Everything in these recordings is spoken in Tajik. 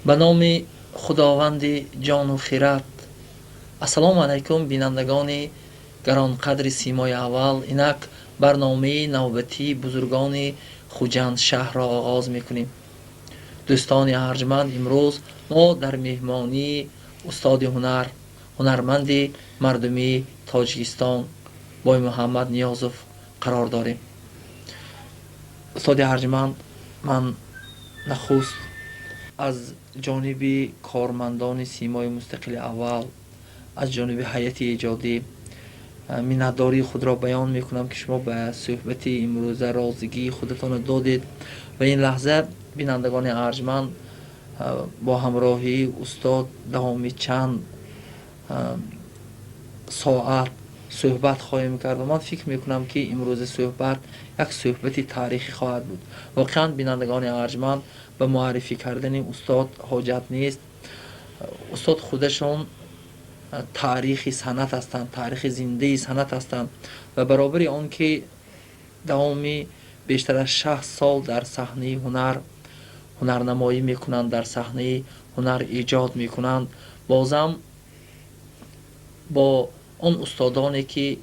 Ба номи Худованди ҷону хирад. Ассалому алайкум, бинандагони гаронқадри Симои Аввал. Инак барномаи навбатии бузургони Хуҷанд шаҳрро оғоз мекунем. Дӯстони арҷманд, имрӯз мо дар меҳмонии устоди ҳунар, ҳунарманди мардумии Тоҷикистон Боймуҳаммад Ниёзов қарор дорем. Устоди арҷманд, ман нахуст аз ҷониби кормандони Симои мустақили Аввал, аз ҷониби ҳайати эҷодӣ миннатдории худро баён мекунам, ки шумо ба суҳбати имрӯза розигии худатонро додед. Ва ин лаҳза, бинандагони арҷманд, бо ҳамроҳии устод давоми чанд соат суҳбат хоҳем кард ва ман фикр мекунам, ки имрӯза суҳбат як суҳбати таърихӣ хоҳад буд. Воқеан, бинандагони арҷманд, ба муаррифӣ кардани устод ҳоҷат нест. Устод худашон таърихи санъат ҳастанд, таърихи зиндаи санъат ҳастанд ва баробари он ки давоми бештар аз 60 сол дар саҳнаи ҳунар ҳунарнамоӣ мекунанд, дар саҳнаи ҳунар эҷод мекунанд, бозам бо он устодоне, ки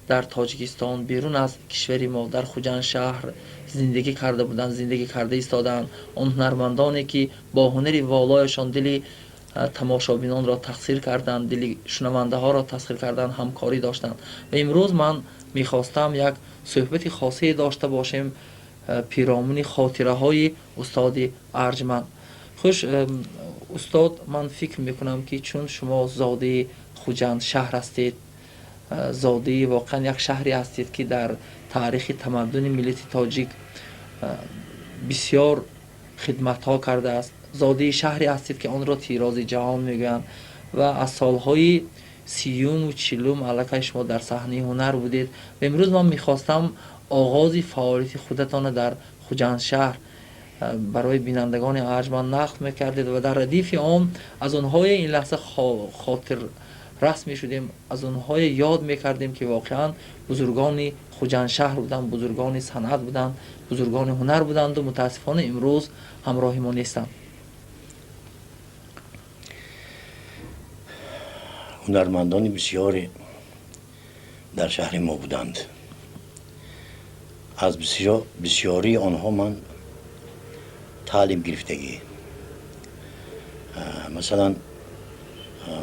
дар Тоҷикистон, берун аз кишвари мо, дар Хуҷанд шаҳр зиндагӣ карда буданд, зиндагӣ карда истодаанд, он ҳунармандоне, ки бо ҳунари волояшон дили тамошобинонро тасхир карданд, дили шунавандаҳоро тасхир карданд, ҳамкорӣ доштанд. Ва имрӯз ман мехостам як суҳбати хосае дошта бошем пиромуни хотираҳои устоди арҷманд. Хуш, устод, ман фикр мекунам, ки чун шумо зодаи Хуҷанд шаҳр ҳастед, зодаи воқеан як шаҳре ҳастед, ки дар таърихи тамаддуни миллати тоҷик бисёр хидматҳо кардааст, зодаи шаҳре ҳастед, ки онро Тирози ҷаҳон мегӯянд, ва аз солҳои 30-уму 40-ум аллакай шумо дар саҳнаи ҳунар будед. Ва имрӯз ман мехостам оғози фаъолияти худатонро дар Хуҷанд шаҳр барои бинандагони арҷманд нақл мекардед ва дар радифи он аз онҳое ин лаҳза хотир расм мешудем, аз онҳое ёд мекардем, ки воқеан бузургони Хуҷанд шаҳр буданд, бузургони санъат буданд, бузургони ҳунар буданду мутаассифона имрӯз ҳамроҳи мо нестанд. Ҳунармандони бисёре дар шаҳри мо буданд. Аз бисёрии онҳо ман таълим гирифтагӣ. Масалан,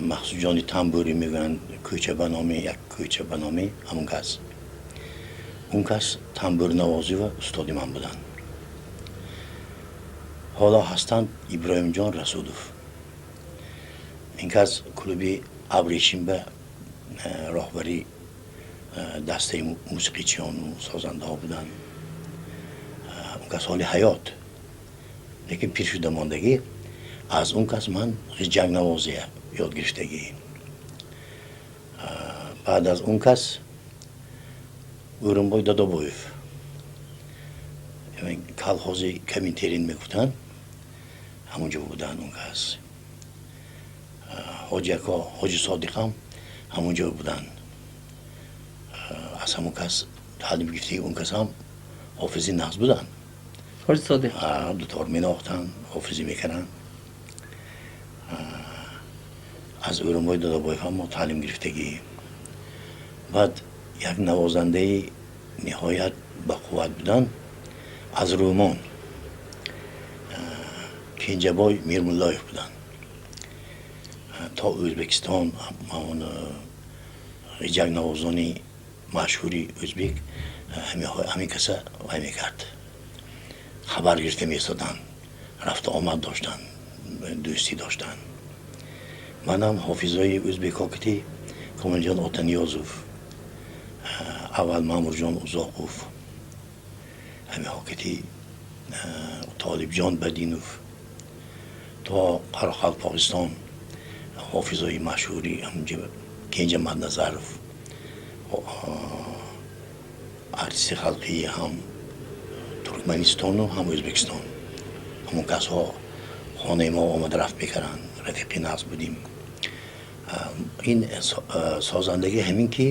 Махсуджони Тамбурӣ мегӯянд, кӯча ба номи, як кӯча ба номи ҳамон кас. Он кас тамбурнавозӣ ва устоди ман буданд. Ҳоло ҳастанд Иброҳимҷон Расулов. Ин кас клуби Абрешим ба роҳбари дастаи мусиқичиёну созандаҳо буданд. Он кас ҳоли ҳаёт, лекин пир шуда мондагӣ. Аз он кас ман ғиҷҷакнавозия ёд гирифтагӣ. Баъд аз он кас Ӯрунбой Дадобоев, колхози Коминтерин мегуфтанд, ҳамонҷо буданд он кас. Ҳоҷи ако Ҳоҷи Содиқам ҳамонҷо буданд. Аз ҳамон кас таълим гирифтагӣ. Он кас ҳам ҳофизи нағз буданд. Ҳоҷи Содиқ. Дутор менохтанд, ҳофизӣ мекарданд. Аз Ӯрунбой Додобоев ҳам мо таълим гирифтагӣ. Баъд як навозандаи ниҳоят бақувват буданд аз Рӯмон, Кенҷабой Мирмуллоев буданд. То Ӯзбекистон ҳамон ғиҷакнавозони машҳури ӯзбек ҳамин каса вай мекард, хабар гирифта меистоданд, рафту омад доштанд, дӯстӣ доштанд. Манам ҳофизои ӯзбекҳо кити Комилҷон Отаниёзов, аввал Маъмурҷон Узоқов, ҳаминҳо кити, Толибҷон Бадинов, то Қарақалпоқистон ҳофизои машҳури Кенҷа Мадназаров, артисти халқии ҳам Туркманистону ҳам Ӯзбекистон, ҳамон касҳо хонаи мо омада рафт мекарданд, рафиқи нағз будем. Ин созандагӣ ҳамин ки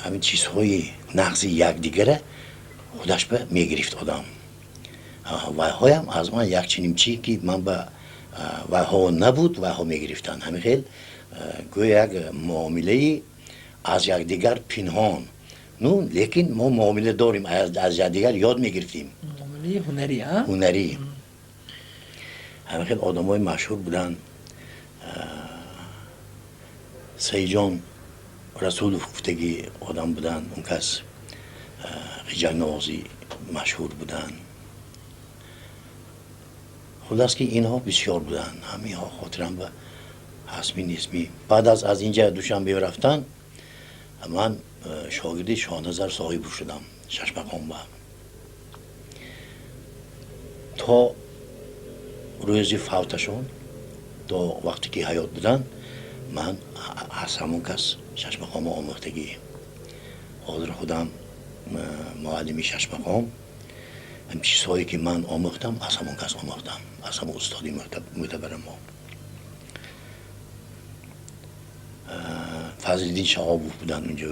ҳамин чизҳои нағзи якдигара худаш ба мегирифт одам. Вайҳоям аз ман як чунин чи ки ман ба Вайҳо набуд, вайҳо мегирифтанд. Ҳамин хел гӯё як муомилаи аз якдигар пинҳон. Ну, лекин мо муомила дорем, аз якдигар ёд мегирифтем. Муомилаи ҳунарӣ, а? Ҳунарӣ. Ҳамин хел одамои машҳур буданд. Саидҷон Расулов гуфтагӣ одам буданд, он кас ғиҷакнавозӣ машҳур буданд. Хуллас ки инҳо бисёр буданд. Ҳаминҳо хотирам ба ҳастми нестми. Баъд аз инҷа Душанбе рафтан ман шогирди Шоҳназар Соҳибов шудам, Шашмақомба. То рӯзи фавташон, то вақте ки ҳаёт буданд, ман аз ҳамон кас шашмақомо омӯхтагӣ. Ҳозир худам муаллими шашмақом. Ҳам чизҳое ки ман омӯхтам, аз ҳамон кас омӯхтам, аз ҳамон устоди мӯътабари мо. Фазлиддин Шаҳобов буданд унҷо,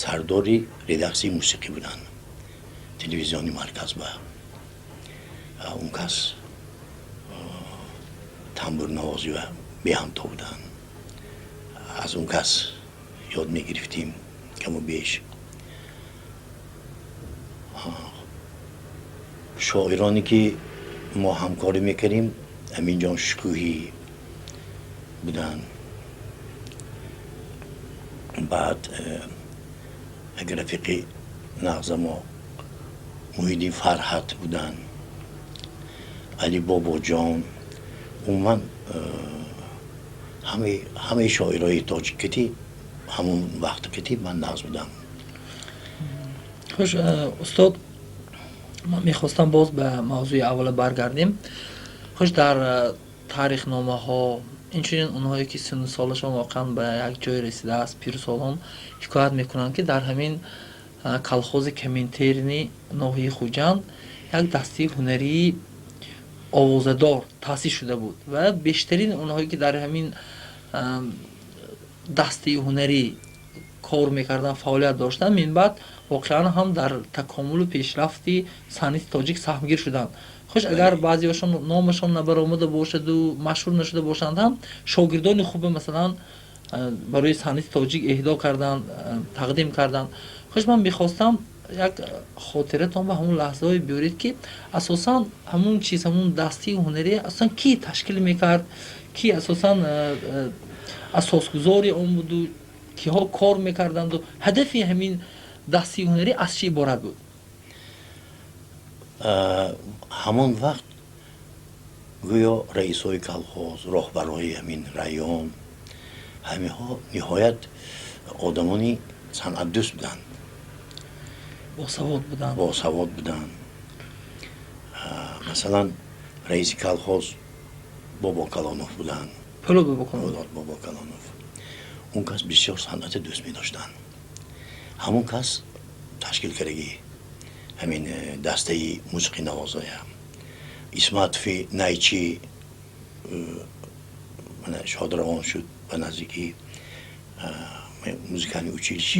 сардори редаксияи мусиқӣ буданд, телевизиони марказ ба. Он кас тамбурнавозӣ ва беҳамто буданд. Аз он кас ёд мегирифтем каму беш. Шоироне ки мо ҳамкорӣ мекардем, Аминҷон Шукӯҳӣ буданд. Баъд як рафиқи нағза мо Муҳиддин Фарҳат буданд, Али Бобоҷон. Умуман ҳамаи шоирои тоҷикити ҳамон вақт кити ман нағз будам. Хуш, устод, ман мехостам боз ба мавзӯи аввала баргардем. Хуш, дар таърихномаҳо, инчунин онҳое ки синну солашон воқеан ба як ҷой расидааст, пирсолон ҳикоят мекунанд, ки дар ҳамин колхози Коминтерни ноҳияи Хуҷанд як дастаи ҳунарии овозадор таъсис шуда буд ва бештарин онҳое ки дар ҳамин дастаи ҳунарӣ кор мекарданд, фаъолият доштанд, минбаъд воқеан ҳам дар такомулу пешрафти санъати тоҷик саҳмгир шуданд. Хуш, агар баъзеҳошон номашон набаромада бошаду машҳур нашуда бошанд ҳам, шогирдони хубе масалан барои санъати тоҷик эҳдо карданд, тақдим карданд. Хуш, ман мехостам як хотиратон ба ҳамон лаҳзаҳое биёред, ки асосан ҳамон чиз, ҳамон дастаи ҳунарӣ асосан ки ташкил мекард, ки асосан асосгузори он буду киҳо кор мекарданду ҳадафи ҳамин дастаи ҳунарӣ аз чӣ иборат буд? Ҳамон вақт гӯё раисои колхоз, роҳбарои ҳамин район, ҳаминҳо ниҳоят одамони санъатдӯст буданд, босавод буданд. Босавод буданд. Масалан, раиси колхоз Бобокалонов буданд. Пулод Бобокалонов. Пулод Бобокалонов. Он кас бисёр санъати дӯст медоштанд. Ҳамон кас ташкил кардагӣ ҳамин дастаи мусиқинавозоя. Исматови Найчи шодравон шуд ба наздикӣ музикальный училище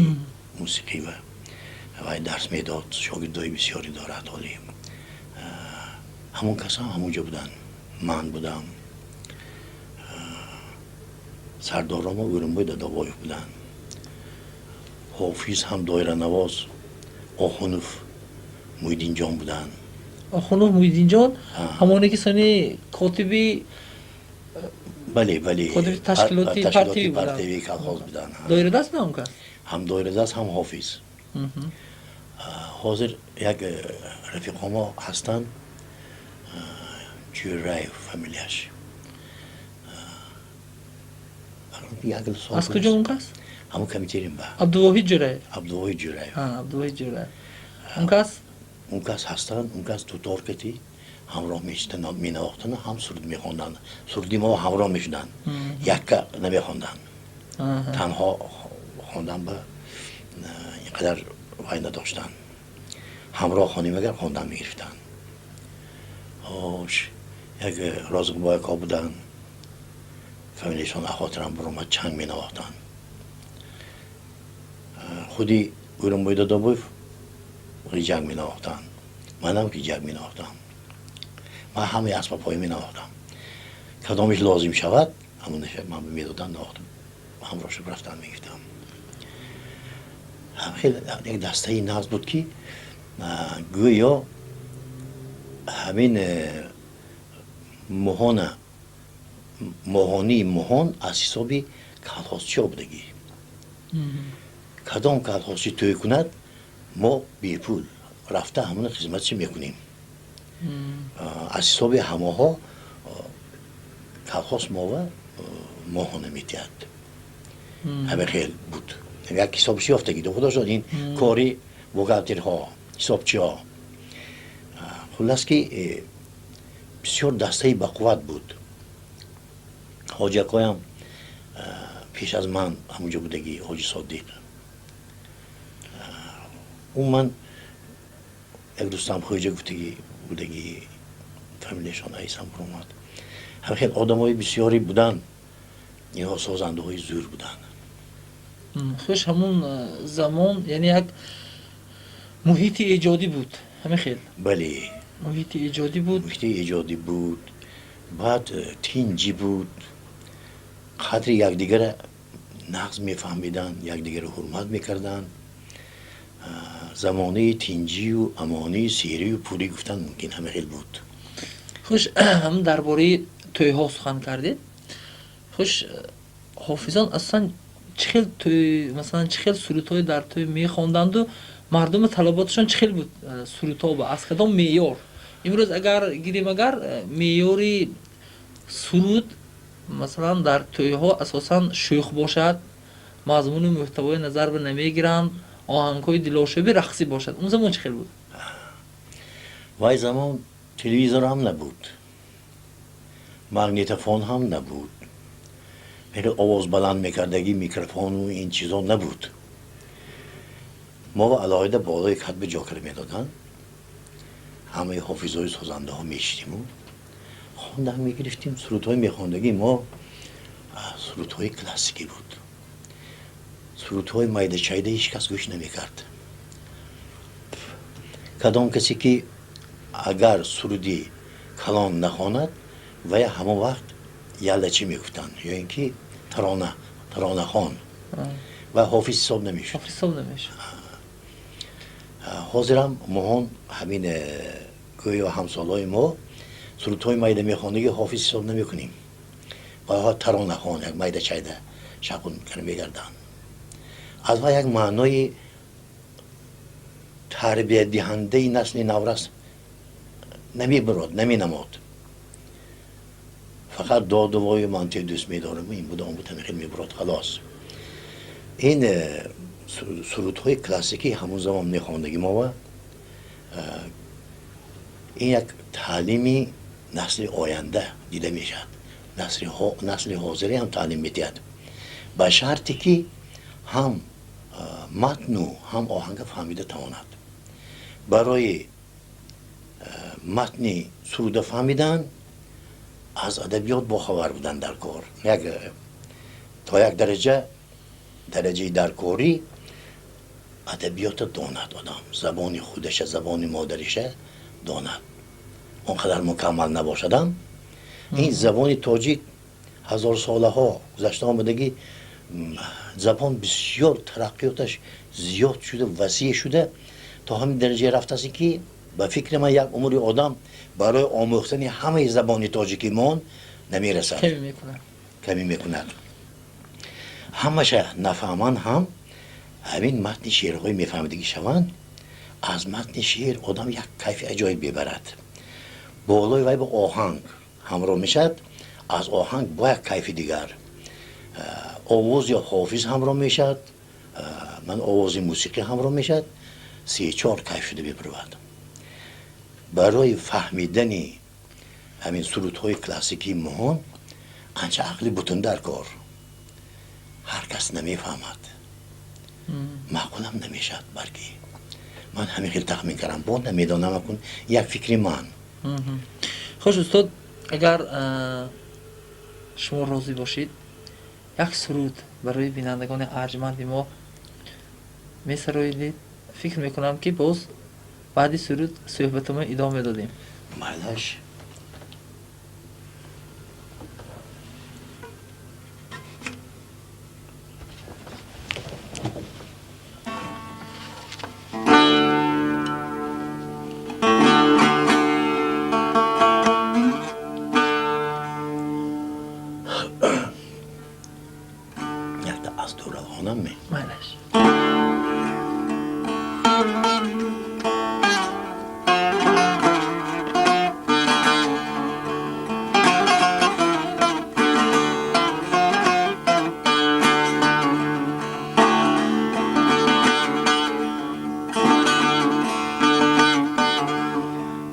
мусиқӣ ва вай дарс медод, шогирдои бисёре дорад ҳоле. Ҳамон касам ҳамонҷо буданд. Ман будам. Сардоромо Ӯрунбой Дадобоев буданд. Ҳофиз ҳам доиранавоз Охунов Муҳиддинҷон буданд. Охунов Муҳиддинҷон ҳамоне ки сони котиби Бале, бале. Котиби ташкилоти партиявӣ буданд. Партиявии колхоз буданд. Доирадаст буданд он кас? Ҳам доирадаст, ҳам ҳофиз. Ҳозир як рафиқомо ҳастанд, Ҷӯраев фамилияш. Аз куҷо он кас? Ҳамон комитетим ба. Абдувоҳид Ҷӯраев. Абдувоҳид Ҷӯраев. Абдувоҳид Ҷӯраев. Он кас? Он кас ҳастанд, он кас дутор кати ҳамроҳ мешуданд, менавохтанд, ҳам суруд мехонданд. Суруди мо ҳамроҳ мешуданд. Якка намехонданд. Танҳо хондан ба инқадар вай надоштанд. Ҳамроҳ хоним агар хондан мегирифтанд. Ош, як Розиқбояко буданд. Фамилияшон ахотирам баромад, чанг менавохтанд. Худи Ӯрунбой Дадобоев ғиҷак менавохтанд. Манам ғиҷак менавохтам. Ман ҳамаи асбобҳои менавохтам. Кадомиш лозим шавад, ҳамонаш ман медодам, навохтам, ҳамроҳшо рафтан мегирифтам. Хеле як дастаи нағз буд, ки гӯё ҳамин моҳона моҳонии моҳон аз ҳисоби колхозчиҳо будагӣ. Кадом колхозчӣ тӯй кунад, мо бепул рафта ҳамона хизматчи мекунем. Аз ҳисоби ҳамоҳо колхоз мова моҳона метиҳад. Ҳама хел буд, як ҳисобчи ёфтагӣ, худо шод, ин кори бухгалтерҳо, ҳисобчиҳо. Хуллас ки бисёр дастаи бақувват буд. Ҳоҷакоям пеш аз ман ҳамунҷо будагӣ, Ҳоҷи Содиқ. Умуман, як дӯстам Хоҷа гуфтагӣ будагӣ, фамилияшон айсам буромад. Ҳама хел одамои бисёре буданд, инҳо созандаҳои зӯр буданд. Хуш, ҳамун замон, яъне як муҳити эҷодӣ буд, ҳама хел? Бале. Муҳити эҷодӣ буд. Муҳити эҷодӣ буд, баъд тинҷӣ буд, қадри якдигара нағз мефаҳмиданд, якдигарро ҳурмат мекарданд. Замонаи тинҷию амонии, серию пурӣ гуфтан мумкин, ҳама хел буд. Хуш, ҳамн дар бораи тӯйҳо сухан кардед. Хуш, ҳофизон асосан чӣ хел тӯй, масалан, чӣ хел сурудҳое дар тӯй мехонданду мардуми талаботашон чӣ хел буд сурудҳо ба аз кадом меъёр? Имрӯз агар гирем, агар меъёри суруд, масалан, дар тӯйҳо асосан шӯх бошад, мазмуну мӯҳтавои назар ба намегиранд, оҳангҳои дилошӯби рақсӣ бошад. Он замон чӣ хел буд? Вай замон телевизор ҳам набуд, магнитофон ҳам набуд, хеле овоз баланд мекардагӣ микрофону ин чизо набуд. Мо алоҳида болои катба ҷо карда медоданд, ҳамаи ҳофизҳои созандаҳо мешидиму хондан мегирифтим. Сурудҳои мехондагӣ мо сурудҳои классикӣ буд. Сурудҳои майдачайда ҳеҷ кас гӯш намекард. Кадом касе ки агар суруди калон нахонад, вая ҳамон вақт яллачӣ мегуфтанд ё ин ки тарона, таронахон ва ҳофиз ҳисоб намешуд. Ҳисоб намешуд. Ҳозирам моҳон ҳамин гӯё ҳамсолҳои мо сурудҳои майда мехондагӣ ҳофиз ҳисоб намекунем. Вайҳо таронахон, як майда чайда шақун мегарданд. Аз вай як маънои тарбиятдиҳандаи насли наврас намебурод, наменамод. Фақат додувою ман те дӯст медорам, ин буда, он буд, ҳамин хел мебурод, халос. Ин сурудҳои классикӣ ҳамон замон мехондагӣ мова, ин як таълими насли оянда дида мешавад. Насли ҳозире ҳам таълим медиҳад, ба шарте ки ҳам матну ҳам оҳанга фаҳмида тавонад. Барои матни суруда фаҳмидан аз адабиёт бохабар будан дар кор, як то як дараҷа, дараҷаи даркорӣ адабиёта донад одам, забони худаша, забони модариша донад, он қадар мукаммал набошадам. Ин забони тоҷик ҳазорсолаҳо гузашта омадагӣ забон, бисёр тараққиёташ зиёд шуда, васеъ шуда, то ҳамин дараҷае рафтааст, ки ба фикри ман як умри одам барои омӯхтани ҳамаи забони тоҷикимон намерасад, камӣ мекунад. Ҳамаша нафаҳманд ҳам, ҳамин матни шеърҳои мефаҳмидагӣ шаванд. Аз матни шеър одам як кайфи аҷоиб мебарад, болои вай ба оҳанг ҳамроҳ мешавад, аз оҳанг бо як кайфи дигар, овози ҳофиз ҳамроҳ мешавад, ман овози мусиқӣ ҳамроҳ мешавад, се чор кайф шуда мебаровад. Барои фаҳмидани ҳамин сурудҳои классикии моҳон анча ақли бутун дар кор. Ҳар кас намефаҳмад, маъқулам намешавад. Балки ман ҳамин хел тахмин кардам, бо намедонам, акун як фикри ман. Хуш, устод, агар шумо розӣ бошед, як суруд барои бинандагони арҷманди мо месароидед. Фикр мекунам, ки боз баъди суруд суҳбатамо идома медодем. Майлаш. даст дорад, хонам ме? Майлаш.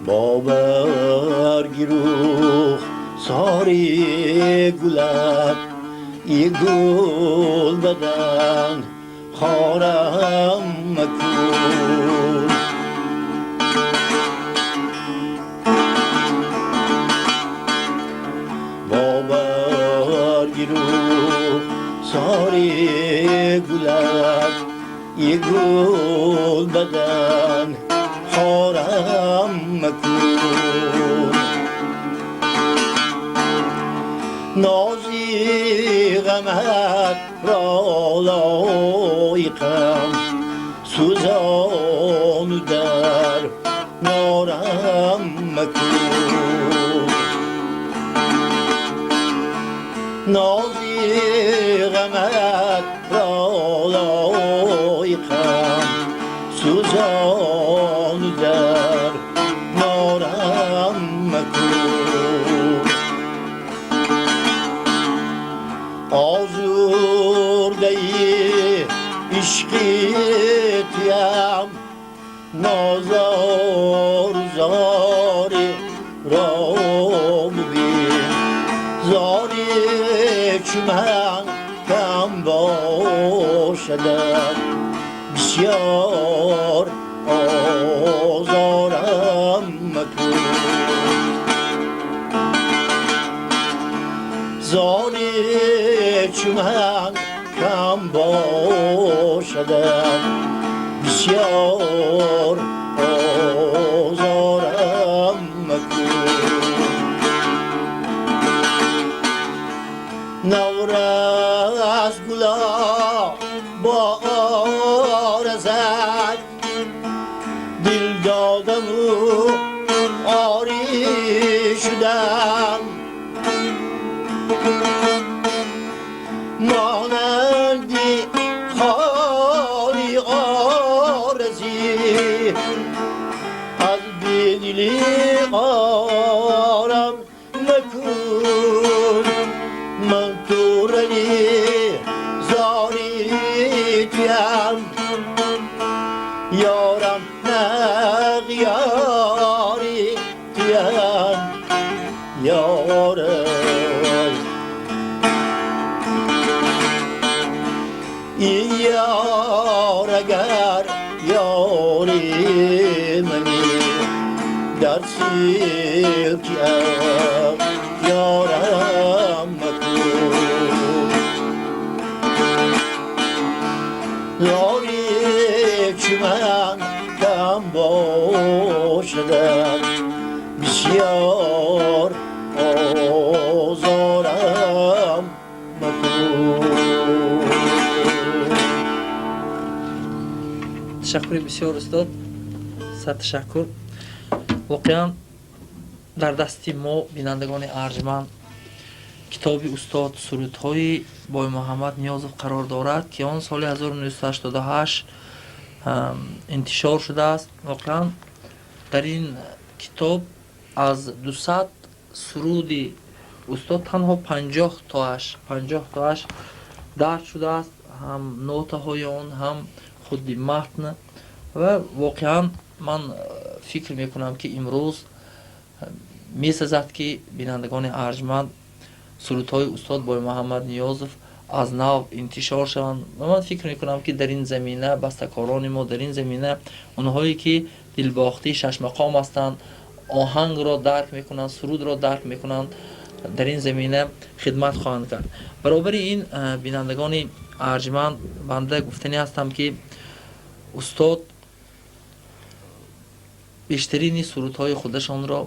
با برگ روخ ساری گلت ای گل بدن خارم مکن. با برگ روخ ساری گلت ای گل بدن خارم مکن. نازی غمت را لایقم سوزان در نارم مکن. نازی غمت را لایقم سوزان در نارم مکن. آزرده عشقی تیم نازار زاری را ببین، زاری چو من کم باشدم بسیار آزارم مکن. زاری چو من کم باشدم بسیار آزارم مکن. نورس گلا با آرزد دل دادم و آری شدم، مانندی خالی آرزی از بیدلی آرم مکن. من تورنی زاری تیم یارم نغیاری تیم یارم. ای یار اگر یاری منی در سلکیم یارم مکن. یاری چو من کم باشدم بسیار آزارم مکن. Ташаккури бисёр, устод, сад ташаккур. Воқеан дар дасти мо, бинандагони арҷманд, китоби устод сурудҳои Боймуҳаммад Ниёзов қарор дорад, ки он соли 1988 интишор шудааст. Воқеан дар ин китоб аз 200 суруди устод танҳо 50 тоаш дарҷ шудааст, ҳам нотаҳои он, ҳам худи матн. Ва воқеан ман фикр мекунам, ки имрӯз месазад, ки бинандагони арҷманд, сурудҳои устод Боймуҳаммад Ниёзов аз нав интишор шаванд. Ва ман фикр мекунам, ки дар ин замина бастакорони мо, дар ин замина онҳое ки дилбохтии шашмақом ҳастанд, оҳангро дарк мекунанд, сурудро дарк мекунанд, дар ин замина хидмат хоҳанд кард. Баробари ин, бинандагони арҷманд, банда гуфтанӣ ҳастам, ки устод бештарини сурудҳои худашонро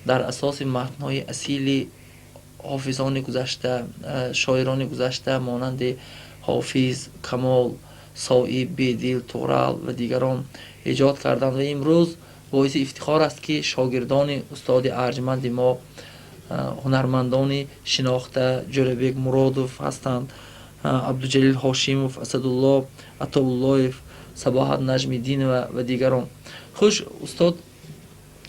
дар асоси матнҳои асили ҳофизони гузашта, шоирони гузашта, монанди Ҳофиз, Камол, Соиб, Бедил, Туғрал ва дигарон эҷод карданд. Ва имрӯз боиси ифтихор аст, ки шогирдони устоди арҷманди мо, ҳунармандони шинохта Ҷӯрабек Муродов ҳастанд. Абдуҷалил Ҳошимов, Асадулло Атоуллоев, Сабоҳат Наҷмиддинова ва дигарон. Хуш, устод,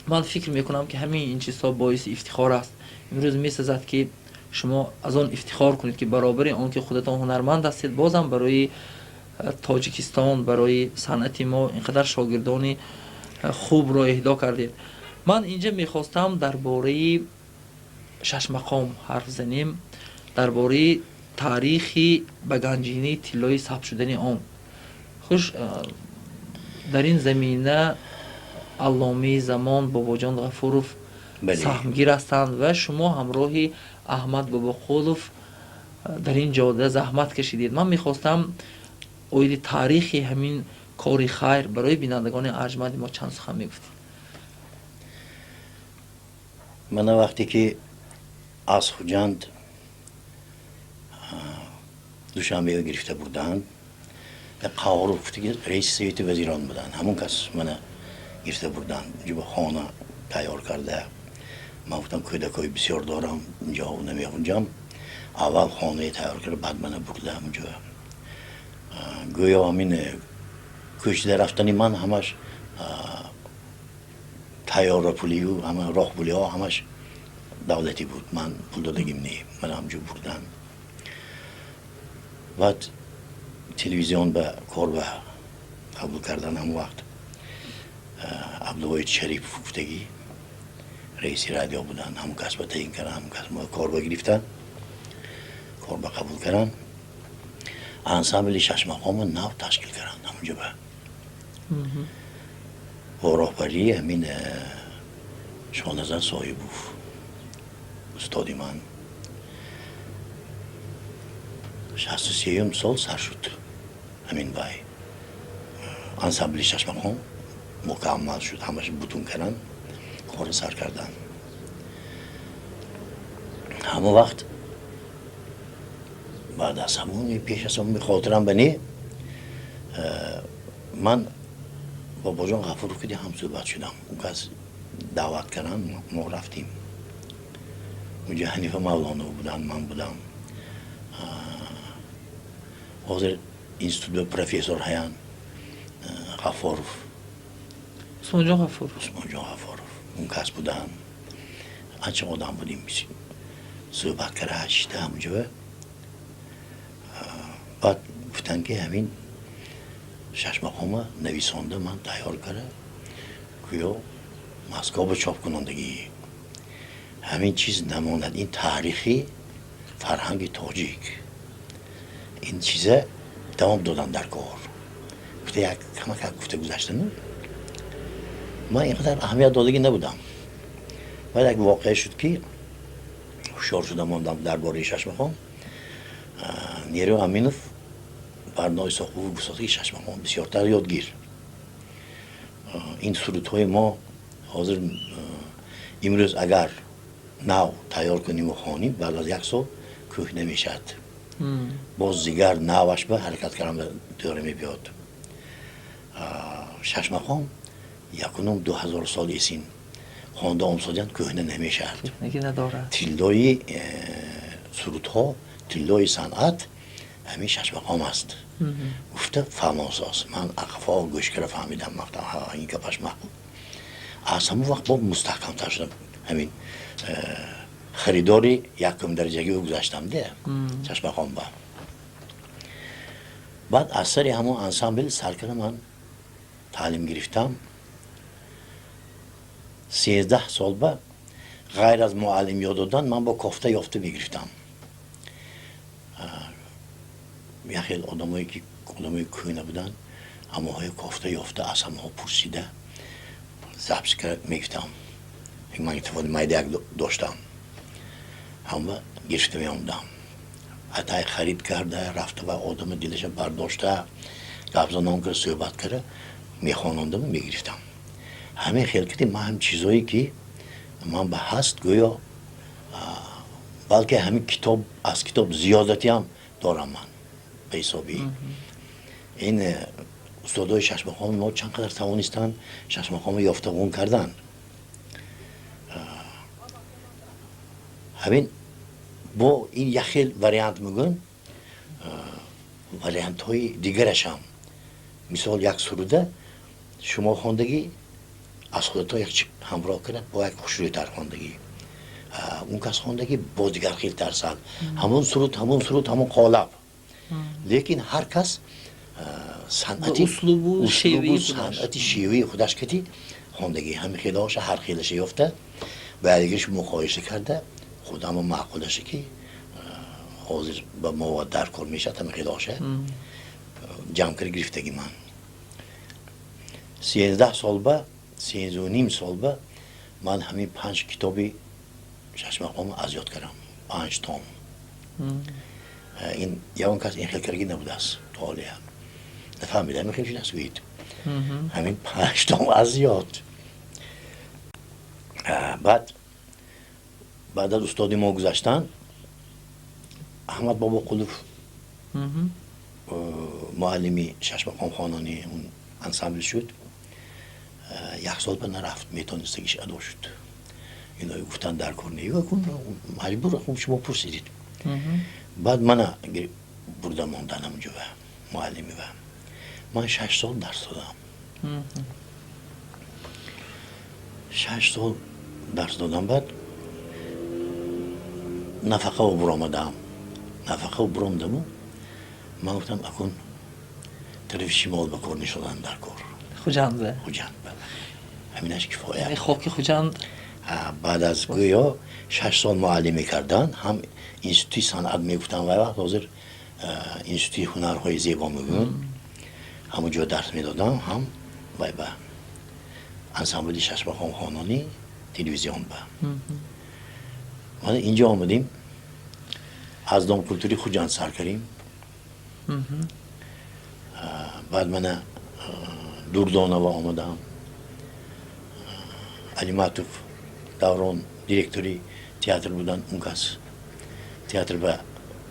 ман фикр мекунам, ки ҳамин ин чизҳо боиси ифтихор аст. Имрӯз месазад, ки шумо аз он ифтихор кунед, ки баробари он ки худатон ҳунарманд ҳастед, бозам барои Тоҷикистон, барои санъати мо ин қадар шогирдони хубро эҳдо кардед. Ман инҷа мехостам дар бораи Шашмақом ҳарф занем, дар бораи таърихи ба ганҷинаи тиллоӣ сабт шудани он. Хуш, дар ин замина алломаи замон Бобоҷон Ғафуров саҳмгир ҳастанд ва шумо ҳамроҳи Аҳмад Бобоқулов дар ин ҷода заҳмат кашидед. Ман мехостам оиди таърихи ҳамин кори хайр барои бинандагони арҷманди мо чанд сухан мегуфтед. Мана, вақте ки аз Хуҷанд Душанбега гирифта бурданд, Қаҳоров гуфта, ки раиси Совети вазирон буданд, ҳамон кас мана гирифта бурданд. Инҷо хона тайёр карда, ман гуфтам, кӯдакҳои бисёр дорам, инҷо намеғунҷам. Аввал хонае тайёр карда, баъд мана бурда ҳаминҷо. Гӯё ҳамин кӯчида рафтани ман ҳамаш тайёра пулию ҳама роҳпулиҳо ҳамаш давлатӣ буд, ман пул додагим не. Мана ҳамҷо бурданд. Баъд телевизион ба кор ба қабул кардан. Ҳамон вақт Абдувоҳид Шарипов гуфтагӣ раиси радио буданд, ҳамон кас ба таъин кардан, ҳамон кас кор ба гирифтан, кор ба қабул кардан. Ансамбли Шашмақомо нав ташкил карданд ҳамонҷо ба бо роҳбарии ҳамин Шоназар Соҳибов, устоди ман. 63-юм сол сар шуд ҳамин вай ансамбли Шашмақом мукаммал шуд, ҳамаш бутун кардан, кора сар кардан. Ҳамон вақт, баъд аз ҳамон, пеш аз ҳамон, хотирам ба не, ман Бобоҷон Ғафуров киди ҳамсӯҳбат шудам. Он кас даъват карданд, мо рафтем унҷа. Ҳанифа Мавлонова буданд, ман будам. Ҳозир институт профессор ҳаян Ғафоров. Усмонҷон Ғафуров. Усмонҷон Ғафоров, он кас буданд. Анча одам будем, суҳбат карда шида ҳамунҷо. Баъд гуфтанд, ки ҳамин Шашмақома нависонда ман тайёр карда, гӯё Москва ба чоп кунондагӣ, ҳамин чиз намонад, ин таърихи фарҳанги тоҷик, ин чиза давом додан дар кор, гуфта, як камакак гуфта гузаштану ман ин қадар аҳамият додагӣ набудам. Баъд як воқеа шуд, ки ҳушёр шуда мондам дар бораи Шашмақом. Нерӯ Аминов Барно Исоқулов гуфтод, ки Шашмақом бисёртар ёдгир, ин сурудҳои мо ҳозир имрӯз агар нав тайёр куниму хоним, баъд аз як сол кӯҳна мешавад, боз дигар наваш ба ҳаракат кардан дора мебиёд. Шашмақом якунум 2000 сол эсин хонда омсодиян, кӯҳна намешавад. Тиллои сурудҳо, тиллои санъат ҳамин Шашмақом аст, гуфта фаҳмосоз. Ман ақфо гӯш кара фаҳмидам, гуфтам, ин гапаш маъқул. Аз ҳамон вақт бо мустаҳкамтар шудам, ҳамин харидори якум дараҷагӣ гузаштам де Шашмақом ба. Баъд аз сари ҳамон ансамбл сар карда ман таълим гирифтам. 13 сол ба ғайр аз муаллим ёд додан, ман бо кофта ёфта мегирифтам. Як хел одамое ки одамои кӯҳна буданд, ҳамоҳои кофта ёфта, аз ҳамоҳо пурсида, запись карда мегирифтам. Магнитофони майда як доштам, ҳама гирифта меомадам, ҳаттай харид карда рафта ва одама дилаша бардошта, гапзанон карда, суҳбат карда, мехонондаму мегирифтам. Ҳамин хел киди ман ҳам чизое ки ман ба ҳаст, гӯё балки ҳамин китоб аз китоб зиёдатиам дорам ман ба ҳисоби ин устодои Шашмақоми мо чанд қадар тавонистанд Шашмақомо ёфта ғун кардан. Ҳамин бо ин як хел вариант мегӯн. Вариантҳои дигарашам, мисол, як суруда шумо хондагӣ, аз худато як чи ҳамроҳ кунад, бо як хушрӯйтар хондагӣ, он кас хондагӣ бо дигар хелтар сад. Ҳамон суруд, ҳамон суруд, ҳамон қолаб, лекин ҳар кас санъати услубу санъати шеваи худаш кати хондагӣ. Ҳами хелаоша ҳар хелаша ёфта, ба якдигарш муқоиса карда, худамо маъқулаша, ки ҳозир ба мо дар кор мешавад, ҳами хелаоша ҷамъ карда гирифтагӣ. Ман 13 сол ба, 13.5 сол ба ман ҳамин панҷ китоби шашмақомо аз ёд кардам, панҷ том. Ин ягон кас ин хел карагӣ набудааст то ҳолия. Нафаҳмида, ҳамин хел шудааст, гӯед, ҳамин панҷ том аз ёд. Баъд аз устоди мо гузаштан, Аҳмад Бобоқулов муаллими шашмақомхонони он ансамбл шуд. Як сол ба нарафт, метонистагиш адо шуд. Ино гуфтан, дар кор не, маҷбур, шумо пурсидед. Баъд мана бурда мондан ҳамунҷо муаллими ва ман 6 сол дарс додам. 6 сол дарс додам, баъд нафақао буромадам. Нафақао буромадаму ман гуфтам, акун тарафи шимол ба кор нишодан дар кор. Хуҷанд. Хуҷанд, ҳаминаш кифоя. Хоки Хуҷанд. Баъд аз гӯё 6 сол муаллимӣ кардан, ҳам институти санъат мегуфтам вай вақт, ҳозир институти ҳунарҳои зебо мегӯянд, ҳамон ҷо дарс медодам, ҳам вай ба ансамбли шашмақомхонони телевизион ба. Мана инҷо омадем, аз Дом культури Хуҷанд сар кардем. Баъд мана Дурдонова омадам, Алиматов Даврон директори театр буданд, он кас театр ба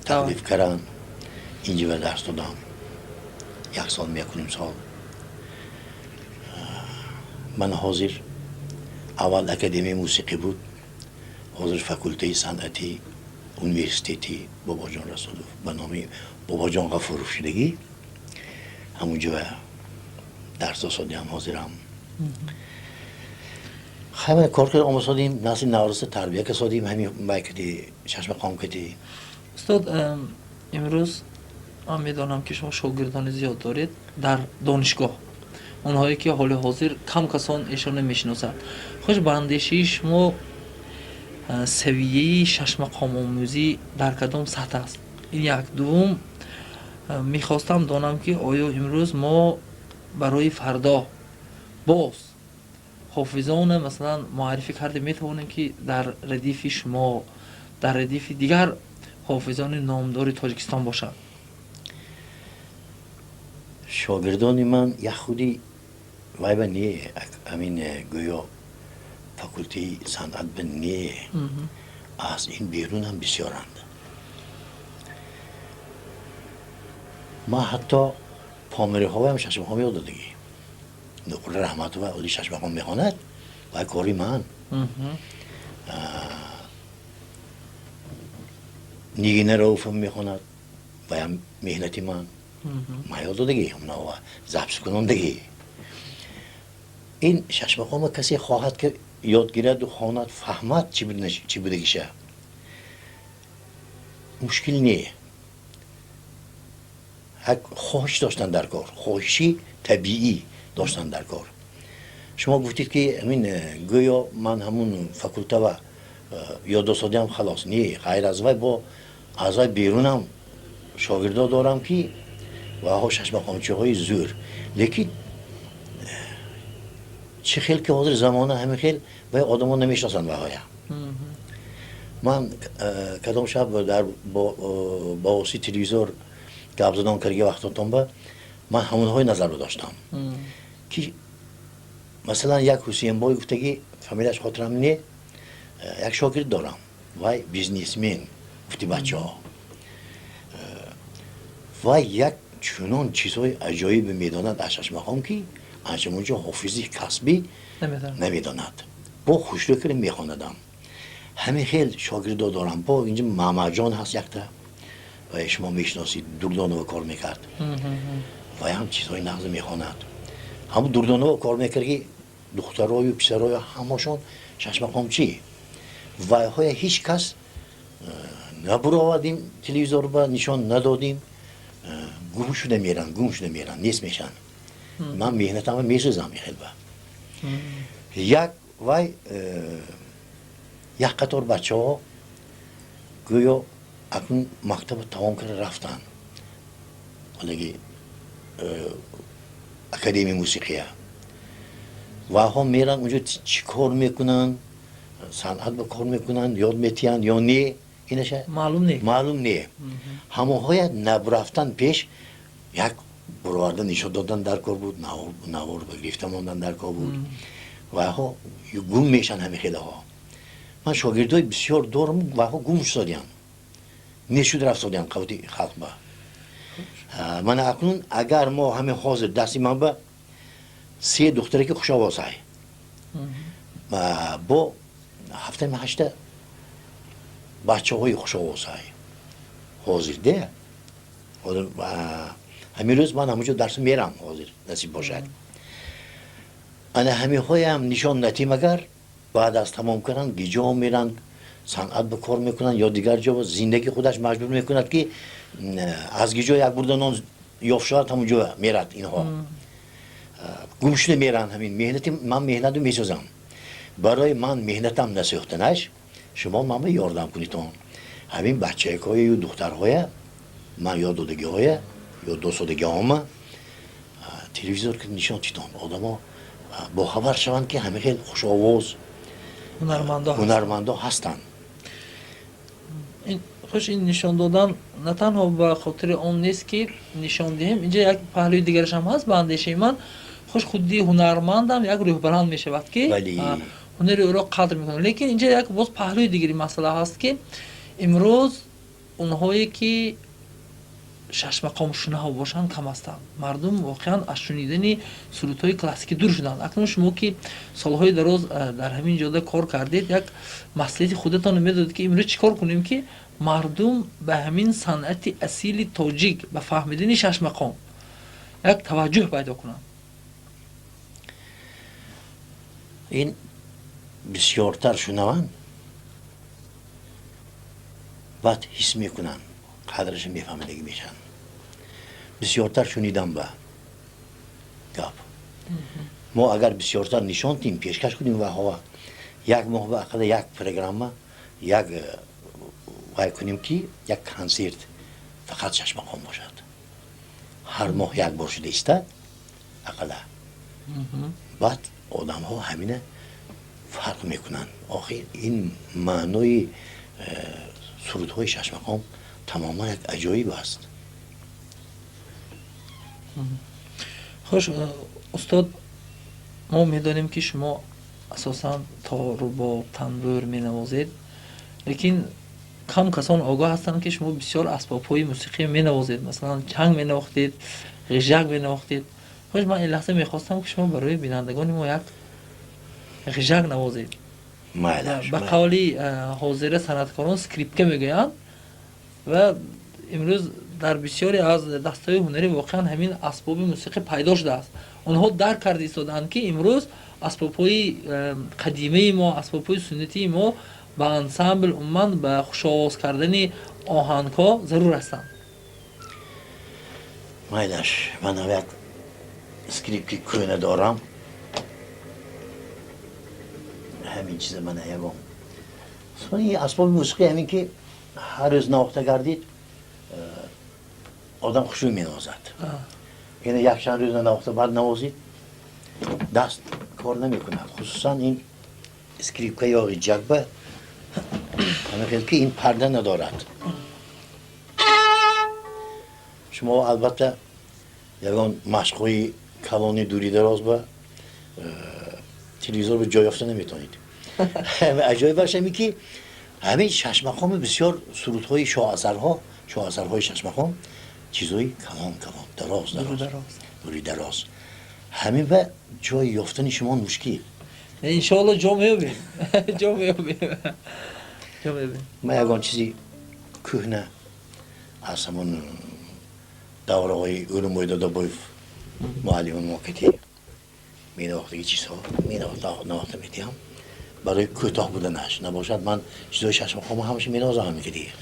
таклиф кардан, инҷа ба дарс додам як сол, 1.5 сол. Ман ҳозир, аввал Академияи мусиқӣ буд, ҳозир факултаи санъати университети Бобоҷон Расулов ба номи Бобоҷон Ғафуров шудагӣ, ҳамунҷо дарс досодиам ҳозирам. Ҳама кор карда омосодим, насли навраста тарбия касодим, ҳами бай кади, шашмақом кади. Устод, имрӯз ман медонам, ки шумо шогирдони зиёд доред дар донишгоҳ, онҳое ки ҳоли ҳозир кам касон эшонро мешиносанд. Хуш, ба андешаи шумо, савияи шашмақомомӯзӣ дар кадом сатҳ аст? Ин як. Дуввум, мехостам донам, ки оё имрӯз мо барои фардо боз ҳофизона, масалан, муаррифӣ карда метавонем, ки дар радифи шумо, дар радифи дигар ҳофизони номдори Тоҷикистон бошанд? Шогирдони ман як худи вайба не, ҳамин гӯё факултаи санъат ба не, аз ин берунам бисёранд. Ман ҳатто помириҳоям шашмақом ёд додагӣ. Нуқура Раҳматова оли шашмақом мехонад, вай кори ман. Нигина Рауфа мехонад, ваям меҳнати ман. Ман ёд додагӣ, запискунондагӣ. Ин шашмақома касе хоҳад, ки ёд гираду хонад, фаҳмад, чӣ будагиша, мушкил не. Хоҳиш доштан дар кор, хоҳиши табиӣ доштан дар кор. Шумо гуфтед, ки ҳамин гӯё ман ҳамун факултава ёд досодиам, халос. Не, ғайр аз вай бо аз вай берунам шогирдо дорам, ки ваҳо шашмақомчиҳои зӯр, лекин чӣ хел ки ҳозир замона ҳамин хел, вай одамо намешиносанд ваҳоя. Ман кадом шаб дар ба воситаи телевизор гап задан карги вақтотон ба ман ҳамонҳои назарро доштам, ки масалан як Ҳусейнбой гуфтагӣ, фамилияш хотирам не, як шогирд дорам, вай бизнесмен гуфти бачаҳо. Вай як чунон чизҳои аҷоибе медонад аз шашмақом, ки анча-мунча ҳофизи касбӣ намедонад, бо хушрӯ карда мехонадам. Ҳамин хел шогирдо дорам. Бо инҷа Маҳмадҷон ҳаст якта. Ва шумо мешиносид, Дурдонова кор мекард. Вай ҳам чизҳои нағз мехонад. Ҳамун Дурдонова кор мекард, ки духтарою писарою ҳамашон шашмақомчӣ. Вайҳоя ҳеҷ кас набуровардим, телевизор ба нишон надодим. Гум шуда меранд, гум шуда меранд, нест мешаванд. Ман меҳнатамро месӯзам хелба. Як вай як қатор бачаҳо гӯё акнун мактабро тамом карда рафтанд, ҳолаги академияи мусиқия. Вайҳо меранд унҷо, чӣ кор мекунанд? Санъат ба кор мекунанд, ёд метиҳанд ё не, инаша маълум не. Маълум не. Ҳамонҳоя набурафтан пеш як буроварда нишон додан дар кор буд, навор ба гирифта мондан дар кор буд. Вайҳо гум мешаванд ҳамин хелаҳо. Ман шогирдои бисёр дорам, вайҳо гум шудодиянд, нешуд рафтодиянд қавти халқ ба. Мана акнун агар мо ҳамин ҳозир дасти ман ба се духтаре ки хушовозай, бо ҳафтами ҳашта бачаҳои хушовозай ҳозир де. Ҳамин рӯз ман ҳамонҷо дарсу мерам, ҳозир насиб бошад. Ана ҳаминҳоям нишон натим, агар баъд аз тамом кардан гиҷо меранд, санъат ба кор мекунанд ё дигар ҷо, зиндагӣ худаш маҷбур мекунад, ки аз гиҷо як бурда нон ёфт шавад, ҳамон ҷо мерад. Инҳо гум шуда меранд. Ҳамин меҳнати ман, меҳнату месозам. Барои ман меҳнатам насӯхтанаш шумо ман ба ёрдам кунитон. Ҳамин бачаякҳою духтарҳоя ман ёд додагиҳоя ё досодагиҳома телевизор ки нишон титон, одамо бохабар шаванд, ки ҳамин хел хушовоз ҳунармандо ҳастанд. Хуш, ин нишон додан на танҳо ба хотири он нест, ки нишон диҳем. Инҷа як паҳлӯи дигараш ҳам ҳаст ба андешаи ман. Хуш, худи ҳунармандам як рӯҳбаланд мешавад, ки ҳунари ӯро қадр мекунад. Лекин инҷа як боз паҳлӯи дигари масъала ҳаст, ки имрӯз онҳое ки шашмақомшунаво бошанд, кам ҳастанд. Мардум воқеан аз шунидани сурудҳои классикӣ дур шуданд. Акнун шумо ки солҳои дароз дар ҳамин ҷода кор кардед, як маслиҳати худатонро медодед, ки имрӯз чӣ кор кунем, ки мардум ба ҳамин санъати асили тоҷик, ба фаҳмидани шашмақом як таваҷҷӯҳ пайдо кунанд? Ин бисёртар шунаванд, баъд ҳис мекунанд, қадраша мефаҳмидагӣ мешаванд. Бисёртар шунидам ба гап. Мо агар бисёртар нишон тиҳем, пешкаш кунем ваҳова, як моҳ ба ақалла як программа як вай кунем, ки як консерт фақат шашмақом бошад, ҳар моҳ як бор шуда истад ақалла, баъд одамҳо ҳамина фарқ мекунанд. Охир ин маънои сурудҳои шашмақом тамоман як аҷоиб аст. Хуш, устод, мо медонем, ки шумо асосан тор, рубоб, танбур менавозед, лекин кам касон огоҳ ҳастанд, ки шумо бисёр асбобҳои мусиқӣ менавозед, масалан, чанг менавохтед, ғижак менавохтед. Хуш, ман ин лаҳза мехостам, ки шумо барои бинандагони мо як ғижак навозед. Ба қавли ҳозира санъаткорон, скрипка мегӯянд. Ва имрӯз дар бисёре аз дастаҳои ҳунарӣ воқеан ҳамин асбоби мусиқӣ пайдо шудааст. Онҳо дарк карда истодаанд, ки имрӯз асбобҳои қадимаи мо, асбобҳои суннатии мо ба ансамбл, умуман ба хушовоз кардани оҳангҳо зарур ҳастанд. Майлаш, ман як скрипки кӯна дорам. Ҳамин чиза мана ягон асбоби мусиқӣ, ҳамин ки ҳар рӯз навохта гардид, одам хушрӯй менавозад. Ина якчанд рӯз нанавохта, баъд навозид, даст кор намекунад. Хусусан ин скрипка ё ғиҷакба ҳамин хел ки ин парда надорад. Шумо албатта ягон машқҳои калони дури дароз ба телевизор ба ҷой ёфта наметавонед. Аҷоибаш ҳамин ки ҳамин шашмақоми бисёр сурудҳои шоҳасарҳо, шоҳасарҳои шашмақом чизҳои калон калон, дароз дароз, дури дароз. Ҳамин ба ҷой ёфтани шумо мушкил. Иншоалло, ҷо меёбем, ҷо меёбем, ҷо меёбем. Ман ягон чизи кӯҳна Аз ҳамон давраҳои Ӯрунбой Додобоев муаллими мо кати менавохтаги чизҳо менавохта метиҳам барои кӯтоҳ буданаш. Набошад, ман чизҳои шашмақома ҳамаша менавозам ҳамин ки дигар.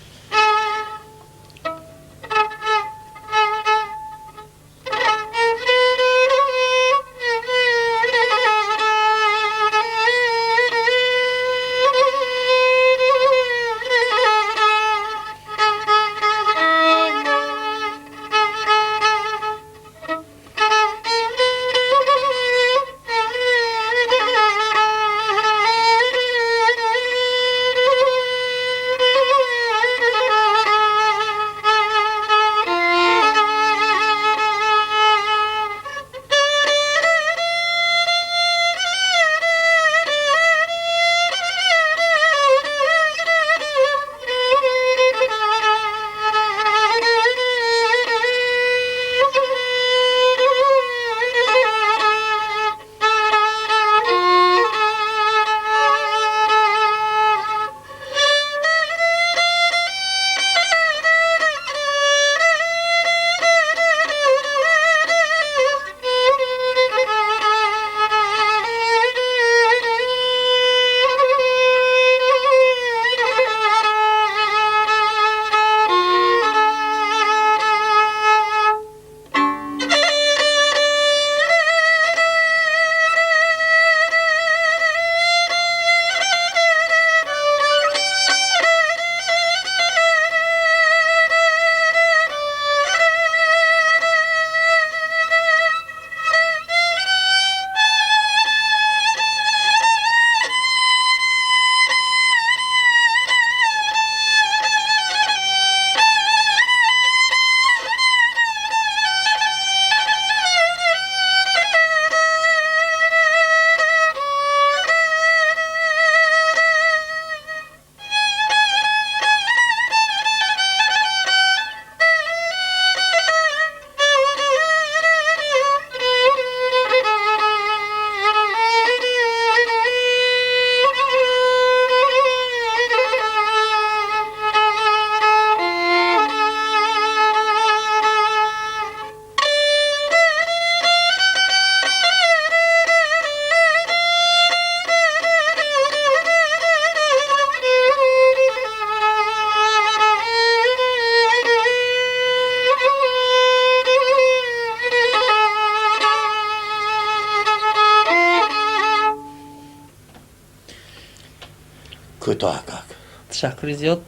Кӯтоҳакак. Ташаккури зиёд.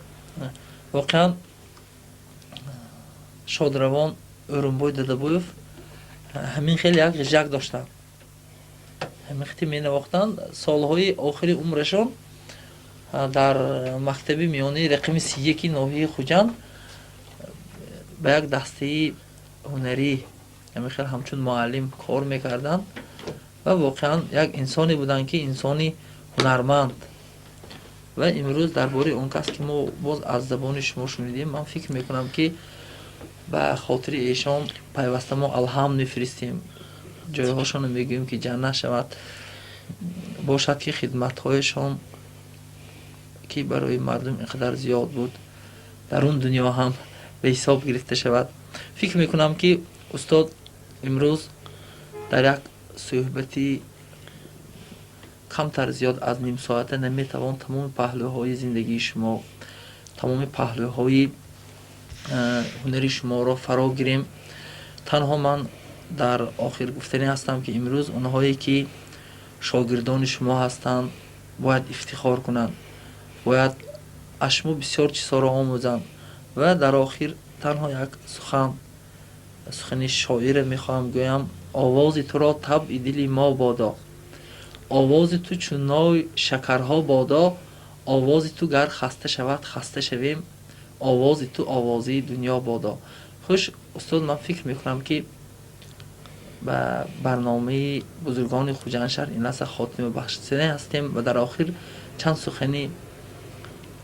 Воқеан, шодравон Ӯрунбой Дадабоев ҳамин хел як ғижак доштанд, ҳамин хел менавохтанд. Солҳои охири умрашон дар мактаби миёнаи рақами 31 ноҳияи Хуҷанд ба як дастаи ҳунарӣ ҳамин хел ҳамчун муаллим кор мекарданд ва воқеан як инсоне буданд, ки инсони ҳунарманд. Ва имрӯз дар бораи он кас, ки мо боз аз забони шумо шунидем, ман фикр мекунам, ки ба хотири эшон пайваста мо алҳамд мефиристем, ҷойҳошонро мегӯем, ки ҷаннат шавад, бошад, ки хидматҳояшон, ки барои мардум ин қадар зиёд буд, дар он дунё ҳам ба ҳисоб гирифта шавад. Фикр мекунам, ки устод имрӯз дар як суҳбати камтар зиёд аз нимсоата наметавон тамоми паҳлӯҳои зиндагии шумо, тамоми паҳлӯҳои ҳунари шуморо фаро гирем. Танҳо ман дар охир гуфтанӣ ҳастам, ки имрӯз онҳое, ки шогирдони шумо ҳастанд, бояд ифтихор кунанд, бояд аз шумо бисёр чизҳоро омӯзанд. Ва дар охир танҳо як сухан, сухани шоире мехоҳам гӯям: овози туро табъи дили мо бодо, овози ту чун ной шакарҳо бодо, овози ту гар хаста шавад, хаста шавем, овози ту овозии дунё бодо. Хуш, устод, ман фикр мекунам, ки ба барномаи бузургони Хуҷандшаҳр ин лаҳза хотима бахшиданӣ ҳастем ва дар охир чанд сухани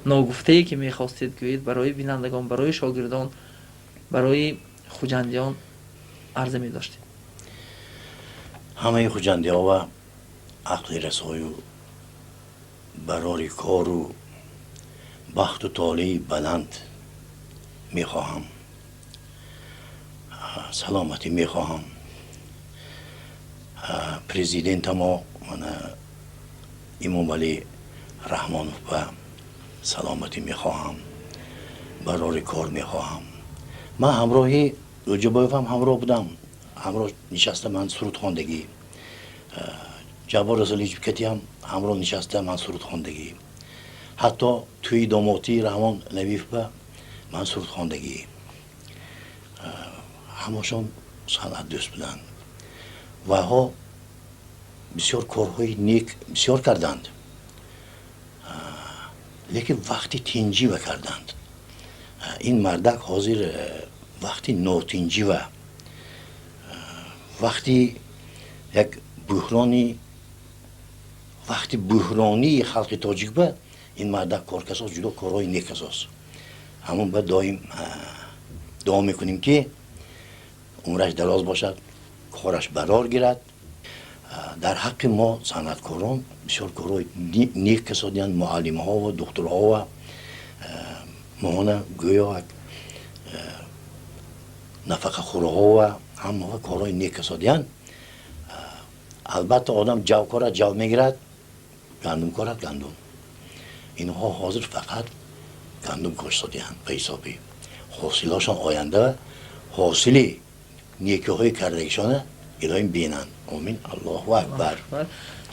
ногуфтае, ки мехостед гӯед, барои бинандагон, барои шогирдон, барои хуҷандиён арза медоштед. Ҳамаи хуҷандиҳо ва ақли расою барори кору бахту толеи баланд Мехоҳам, саломатӣ мехоҳам. Президентамо мана Имомалӣ Раҳмонов ба саломатӣ мехоҳам, барори кор мехоҳам. Ман ҳамроҳи Ӯлҷабоевам ҳамроҳ будам, ҳамроҳ нишаста ман суруд хондагӣ. Ҷаббор Расулович катиам ҳамроҳ нишаста ман суруд хондагӣ. Ҳатто тӯи домотии Раҳмон Набиев ба ман суруд хондагӣ. Ҳамашон санъатдӯст буданд. Ваҳо бисёр корҳои нек бисёр карданд, лекин вақти тинҷива карданд. Ин мардак ҳозир вақти нотинҷива, вақти як буҳрони, вақти буҳронии халқи тоҷик ба ин мардак коркасост, ҷудо корҳои некасост. Ҳамон ба доим дуо мекунем, ки умраш дароз бошад, кораш барор гирад. Дар ҳаққи мо санъаткорон бисёр корҳои нек касодиянд. Муаллимҳо ва духтурҳо ва моҳона гӯё як нафақахӯрҳо ва ҳамаҳо корҳои нек касодиянд. Албатта, одам ҷав корад, ҷав мегирад, гандум корад, гандум. Инҳо ҳозир фақат гандум коштодиянд. Ба ҳисоби ҳосилошон оянда ҳосили некиҳои кардагишона илоҳим бинанд. Омин, Аллоҳу акбар.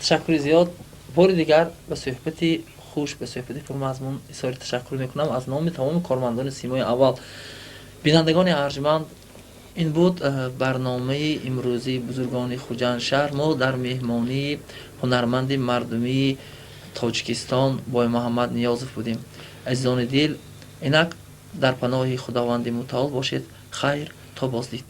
Ташаккури зиёд. Бори дигар ба суҳбати хуш, ба суҳбати пурмазмун изҳори ташаккур мекунам аз номи тамоми кормандони Симои Аввал. Бинандагони арҷманд, ин буд барномаи имрӯзии Бузургони Хуҷанд шаҳр. Мо дар меҳмонии ҳунарманди мардумии Тоҷикистон Боймуҳаммад Ниёзов будем. Азизони дил, инак дар паноҳи Худованди Мутаол бошед. Хайр, то боздид.